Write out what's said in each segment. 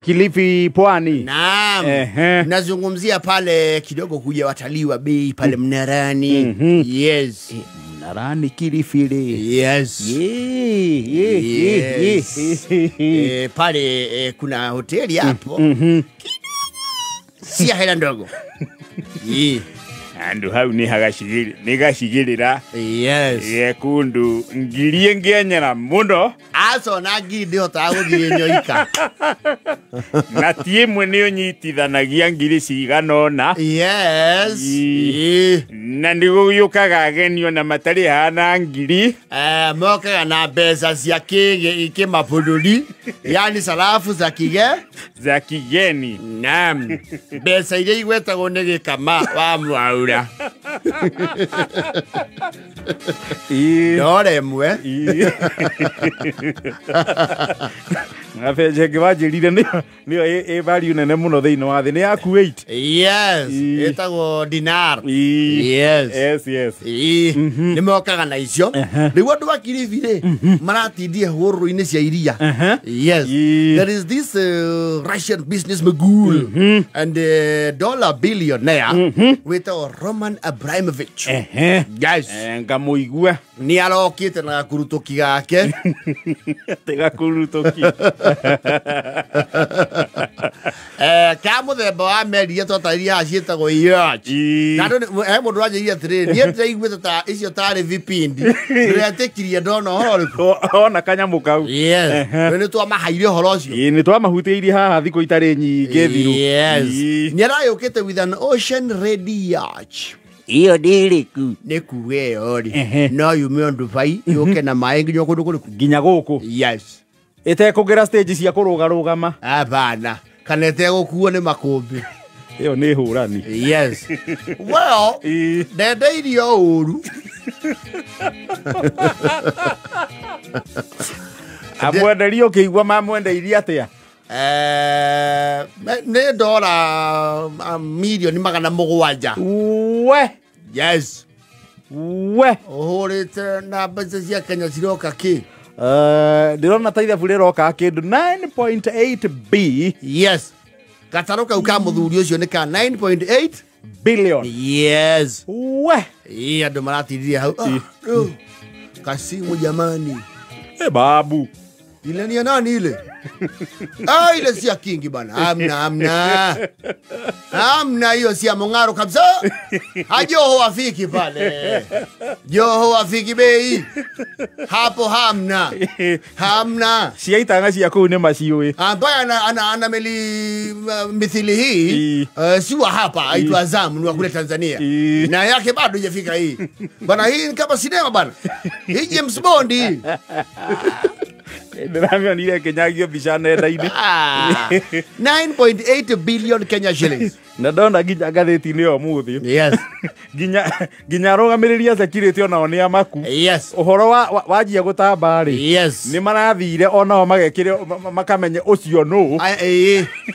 Kilifi pwani. Naam. Nazungumzia pale kidogo kuja watalii wa bei pale Mnarani. Yes. Mnarani Kilifi. Yes. Yeah. Yes. Pale kuna hoteli hapo. Si hela ndogo. Yeah. Andu hau ni hagashigirira. Yes. Yekundu ngirie ngenyera muno. Aco na ngiri ndihotaga guthie nyoika. Na ti imwe ni unyitithanagia ngiri cigana ona. Yes. Na nigugiukaga ageni ona matari hana ngiri. Mokaga na mbeca cia kimabũrũri, yani sarafu za kige za kigeni. Naam. Mbeca iria igwetagwo nĩ gĩkama wa mwaura. Ndora ĩmwe. Ngabeje ngĩwanjĩrire nĩyo ĩ value nene mũno thĩinĩ wa thĩ nĩ ya Kuwait. Yes, ĩtagwo dinar. Yes. Yes, yes. Nĩ mokaga na icio. Rĩu andũ a Kilifi rĩ maratindie hũrũrũ-inĩ cia iria. Yes. There is this Russian business mogul and dollar billionaire wĩtagwo Roman Abramovich. Yes. Ngamũigua. Nĩ arokĩte na gakurutũki gake. Atĩ gakurutũki. Ka mũthemba wa meri iria twataririe ciĩtagwo yacht. Na andũ he mũndũ wanjĩrire atĩrĩrĩ, niĩ ndĩraiguĩte ta icio tarĩ vipindi. Ndĩretĩkirie ndona ũhoro ũrĩkũ. Ona kanyamũ kau. Yes. Nĩ twamahaire ũhoro ũcio. Ĩĩ nĩ twamahutĩirie haha thikũ itarĩ nyingĩ thiru. Yes. Nĩ arayũkĩte with an ocean ready yacht. Iyo nĩ ĩrĩkũ? Nĩ kuga ĩyo rĩ, no yume o Dubai yũke na maĩ nginya kũndũ kũrĩkũ? Nginya gũkũ. Yes. Ĩtekũgera stage cia kũrũgarũgama. Hapana. Kana ĩtegũkuo nĩ makũmbĩ. Ĩyo nĩ hũrani. Yes. Well, ndendeirio ũru. Amwenderio ũkĩigua mamwendeirie atĩa? Nĩ ndora milioni 700. We. Yes. We. Ũhũrĩte na mbeca cia Kenya ciroka kĩ? Ndĩrona ta ithabu rĩroka kĩndũ 9.8 B. Yes. Gatarũ kau ka mũthuri ũcio nĩ ka 9.8 billion. Yes. We. Ĩ andũ maratindirie hau. Kasimu jamani. Babu. Ile ni ya nani ile? Ah, ile si ya Kingi bana. Amna. Amna hiyo si ya Mong'aro kabisa. Hajoho afiki pale. Joho afiki bei. Hapo hamna. Hamna. Cia itanga cia kũu nĩ maciũĩ. Ambaye ana meli mithili hii si wa hapa, aitwa Azam, ni wa kule Tanzania. Na yake bado hajafika hii. Bana hii ni kama sinema bana. Hii James Bond hii. Ndĩramĩonire ĩkĩnyagio mbica nenda-inĩ. 9.8 billion Kenya shillings. Na ndona nginya ngathĩti-inĩ ĩyo ũmũthĩ. Yes. Nginya arũgamĩrĩri a security onao nĩ amaku. Yes. Ũhoro wanjia gũtamba rĩ. Yes. Nĩ marathire onao magekĩre makamenya ũcio nũ.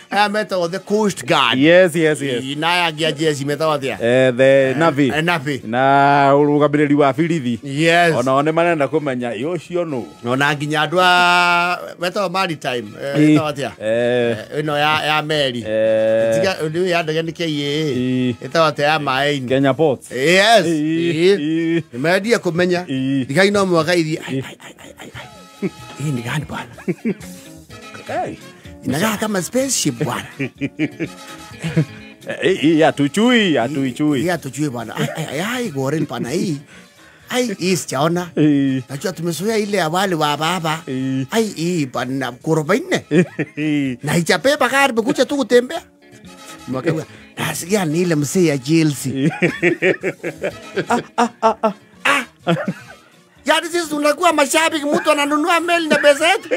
Aya metagwo the Coast Guard. Yes, yes, yes. Na aya angĩ a jeshi metagwo atĩa? The Navy. Navy. Na ũrũgamĩrĩri wa birithi. Yes. Onao nĩ marenda kũmenya ĩ ũcio nũ. Ona nginya andũ a metagwo maritime. Metagwo atĩa? Ĩno ya meri. Tiga ũndũ ya ndege nĩ KAA. Ĩtagwo atĩa ya maĩ-inĩ? Kenya Ports. Yes. Nĩ mendie kũmenya. Thigai no mũhaka ithiĩ. Hii ni gani bwana? Inakaa kama spaceship bwana. Hii hatuchui, hatuichui. Hii hatuchui bwana. Ai goril bwana hii. Ai hii sijaona. Najua tumezoea ile awali wa baba. Ai hii bwana ghorofa 4. Na haijapepa gari imekuja tu kutembea. Mwaka nasikia ni ile mzee ya Chelsea. Yaani sisi tunakuwa mashabiki, mtu ananunua meli na pesa yetu.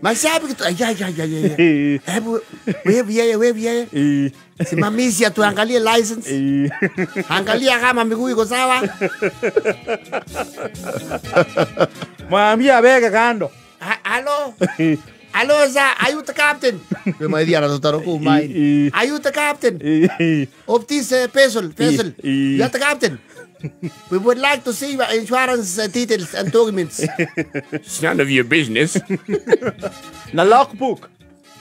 Mashabiki tu, ya. Hebu wewe yeye. Simamizi atuangalie license. Angalia kama miguu iko sawa. Mwambie abeke kando. Halo. Hello, sir. Are you the captain? Are you the captain? Of this vessel. You are the captain. We would like to see your insurance details and documents. It's none of your business. Na logbook.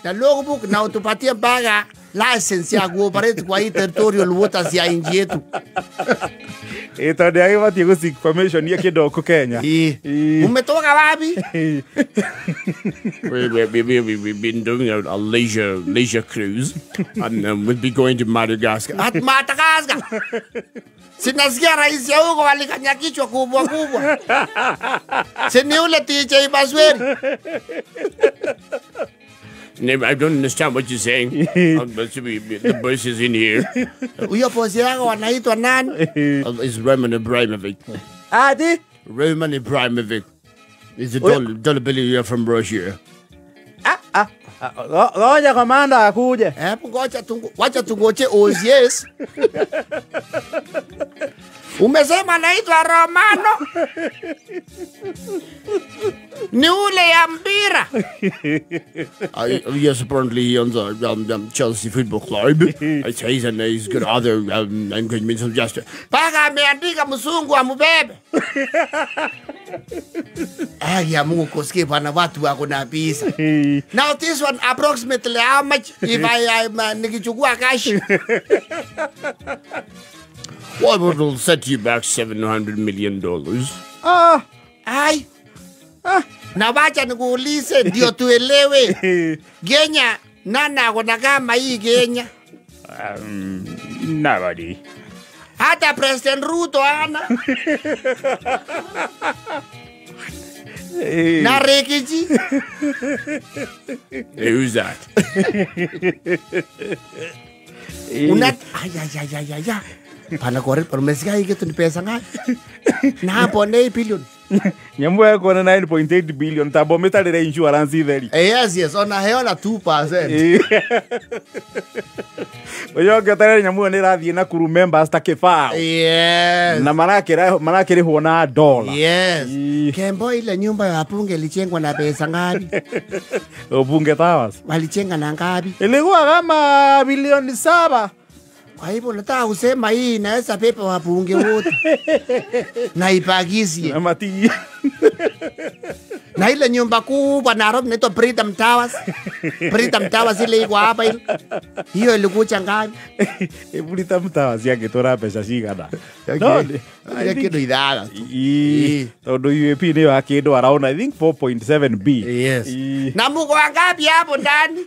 Na logbook na utupatie mpaka license ya kuoperate kwa hii territorial waters ya nchi yetu. Tondũ agĩbatiĩ gũ seek permission ya kĩndũ gũkũ Kenya. Umetoka wapi? We've been doing a leisure cruise and we'll be going to Madagascar. At Madagascar. Sinasikia rais ya huko alikanya kichwa kubwa kubwa. Sini ule TJ Basweri. I don't understand what you're saying. The bus is in here. Huyo bosi yako wanaitwa nani? It's Roman Abramovich. Adi? Roman Abramovich. He's a dollar billionaire from Russia. Ngoja komanda akuje. Hebu ngoja wacha tungoje OCS. Umesema anaitwa Romano. Ni ule ya mpira. Yes, apparently he owns a Chelsea Football Club. He's got other engagements of just. Paka ameandika mzungu amubebe. Ya Mungu kusikia bwana watu wako na pesa. Now this one approximately how much if I nikichukua cash? Well, it'll set you back $700 million. Ai. Na wacha nikuulize ndio tuelewe. Kenya nana kuna kama hii Kenya? Nobody. Hata President Ruto ana. Na Rekiji. Who's that? Una ay ay ay ay ay. Pana kore pero umesikia hii kitu ni pesa ngapi? Na hapo 8 billion. Nyambo yako na 9.8 billion tabo metarire insurance itheri. Yes yes, ona heona 2%. Oyo ngetarire nyamu ni rathie na crew members ta kibao. Yes. Na marakirihwo na dollar. Yes. Kembo ile nyumba ya bunge ilijengwa na pesa ngapi? Bunge Towers. Walijenga na ngapi? Ilikuwa kama bilioni 7. Kwa hivyo nataka kusema hii inaweza pepa wabunge wote. Na ipagizie. Na ile nyumba kubwa Nairobi inaitwa Freedom Towers. Freedom Towers ile iko hapa ile. Hiyo ilikuja ngapi? Freedom Towers yangĩtwara mbeca cigana? No, ile kitu idara. Tondu UAP ni wa kindu around I think 4.7 B. Yes. Na muko wangapi hapo ndani?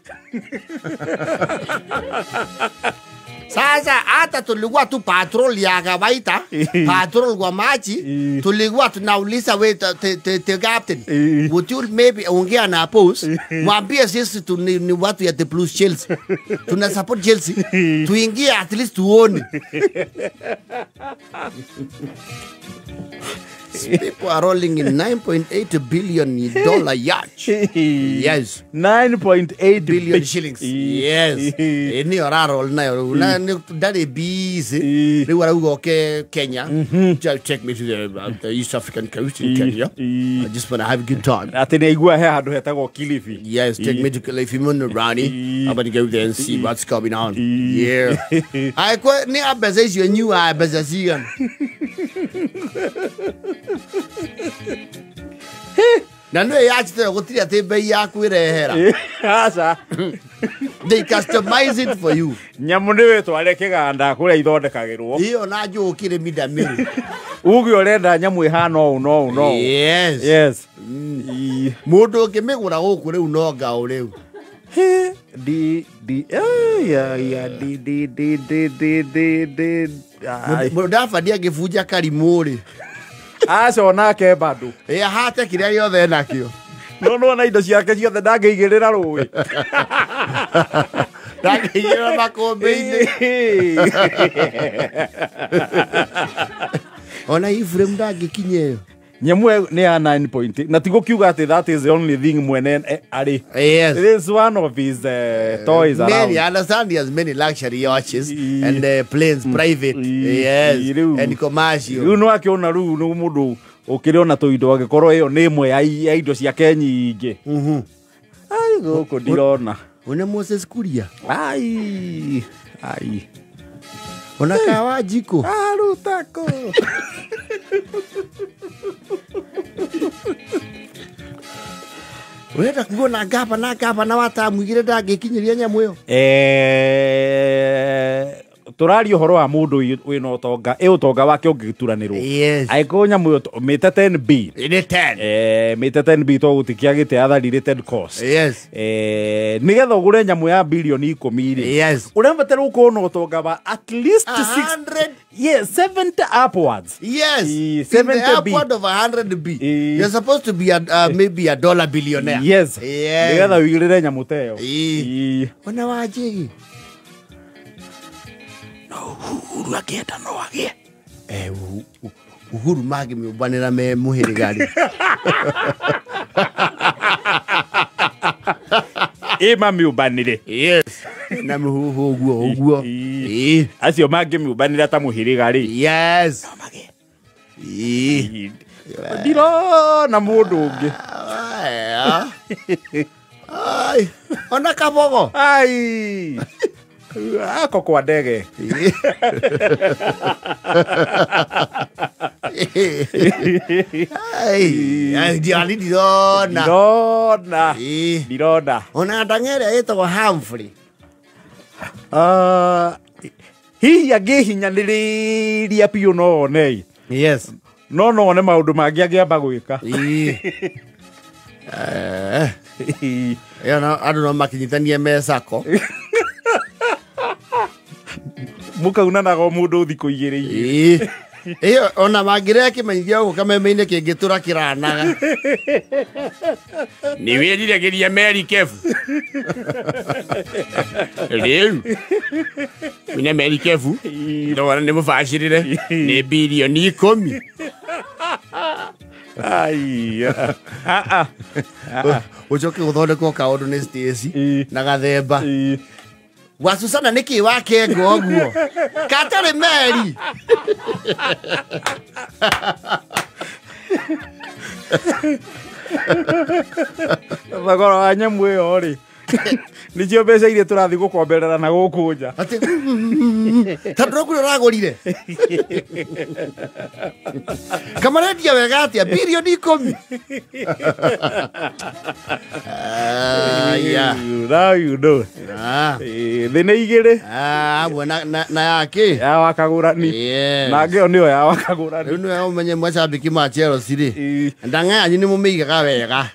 Sasa hata tulikuwa tu patrol ya kawaida, patrol kwa maji, tulikuwa tunauliza we the captain, would you maybe ongea na boss, mwambie sisi ni watu ya the Blues Chelsea. Tuna support Chelsea. Tuingie at least tuone. People are rolling in $9.8 billion yacht. Yes. 9.8 billion shillings. Yes. Ni oraro nayo. Na ndari busy. Riu arauga oke Kenya. Just take me to the East African coast in Kenya. I just want to have a good time. Ati ni igua he handu hetagwo Kilifi. Yes, take me to Kilifi Mnarani. I'm going to go there and see what's going on. Yeah. I kwa ni mbeca icio nyua mbeca cigana. Na no yachite gutiri ati bei yaku irehera. Aca. They customize it for you. Nyamu ni witware kiganda kuria ithondekagirwo. Iyo na njukire mida miri. Uge urenda nyamu ihana ũũ no no. Yes. Yes. Mundu ũngĩmĩgũra gũkũ rĩu no ngao rĩu. D D ya ya D D D D D D D. Mũndũ ndabandi angĩbunja karimũ rĩ. Aca onake bado. Ĩ ahate kĩrĩa gĩothe enakĩo. No no na indo ciake ciothe ndangĩigĩrĩra rũĩ. Ndangĩigĩrĩra makũmbĩ-inĩ. Ona Ephraim ndangĩkinya ĩyo. Nyamu nĩ ya 9 point. Na tigo kiuga atĩ that is the only thing mwene arĩ. Yes. It is one of his toys around. Many, I understand he has many luxury yachts and planes private. Yes. And commercial. Rĩu no akĩona rĩu nĩ mũndũ ũkĩrĩ ona tũindo angĩkorwo ĩyo nĩ ĩmwe ya indo ciake nyingĩ. Ai gũkũ ndirona. Une Moses Kuria. Ai. Ai. Ona kawa jiko. Arutako. Urenda kuona gavana gavana wa tamu igire ndangĩkinyĩria nyamũ ĩyo. Tũraria ũhoro wa mũndũ wĩna ũtonga ĩ ũtonga wake ũngĩturanĩrwo. Yes. Angĩkorwo nyamũ ĩyo mĩte 10B. Nĩ 10. Mĩte 10B to gũtikĩagĩte athari rated cost. Yes. Nĩgetha ũgũre nyamũ ya bilioni 10 rĩ. Yes. Ũrabatara gũkorwo na ũtonga wa at least 100. Yes, 70 upwards. Yes. 70 B. Upward of 100 B. You're supposed to be a maybe a dollar billionaire. Yes. Yes. Nĩgetha ũigĩrĩre nyamũ ta ĩyo. Ona wanjigi. Uhuru akĩenda no agĩe. Uhuru mangĩmĩũmbanĩra me mũhĩrĩga rĩ. Ĩ mamĩũmbanĩre. Yes. Na mũhuhu ũguo ũguo. Ĩ. Acio mangĩmĩũmbanĩra ta mũhĩrĩga rĩ. Yes. No magĩe. Ĩ. Ndirona mũndũ ũngĩ. Ai. Ona kabogo. Ai. Ako kwa ndege. Ai, ai ndirona. Ndirona. Ndirona. Ona ndang'ere ĩtagwo Humphrey. Hihi angĩhinyanĩrĩria biũ no one. Yes. No no one maũndũ mangĩ angĩamba gwĩka. Ĩyo no andũ no makinyitanie me sacco. Mukaunanaga o mũndũ thikũ igĩrĩ igĩrĩ. Ĩyo ona mangĩrehe kĩmenyithia gũkũ kameme-inĩ kĩngĩtũra kĩranaga. Nĩ wĩriragĩria meri kebu. Rĩu wĩna meri kebu ndona nĩ mũbacĩrĩre nĩ bilioni 10. Ai. Ũcoke gũthondekwo kaũndũ nĩ Stacy na gathemba. Wa Susana nĩkĩ wakengo ũguo? Katarĩ meri. Thogora wa nyamũ ĩyo rĩ nĩcio mbeca iria tũrathiĩ gũkomberera na gũkũ nja. Atĩ tondũ ũguo ũragũrire. Kamarendia wega atĩa bilioni 10. Yeah. Now you know. Thĩ nĩ igĩrĩ. Amwe na yake. Ya wakagũrani. Na ngĩyo nĩyo ya wakagũrani. Rĩu nĩwe ũmenye macambĩki ma Chelsea rĩ. Ndang'a yanyu nĩ mũmĩigaga wega.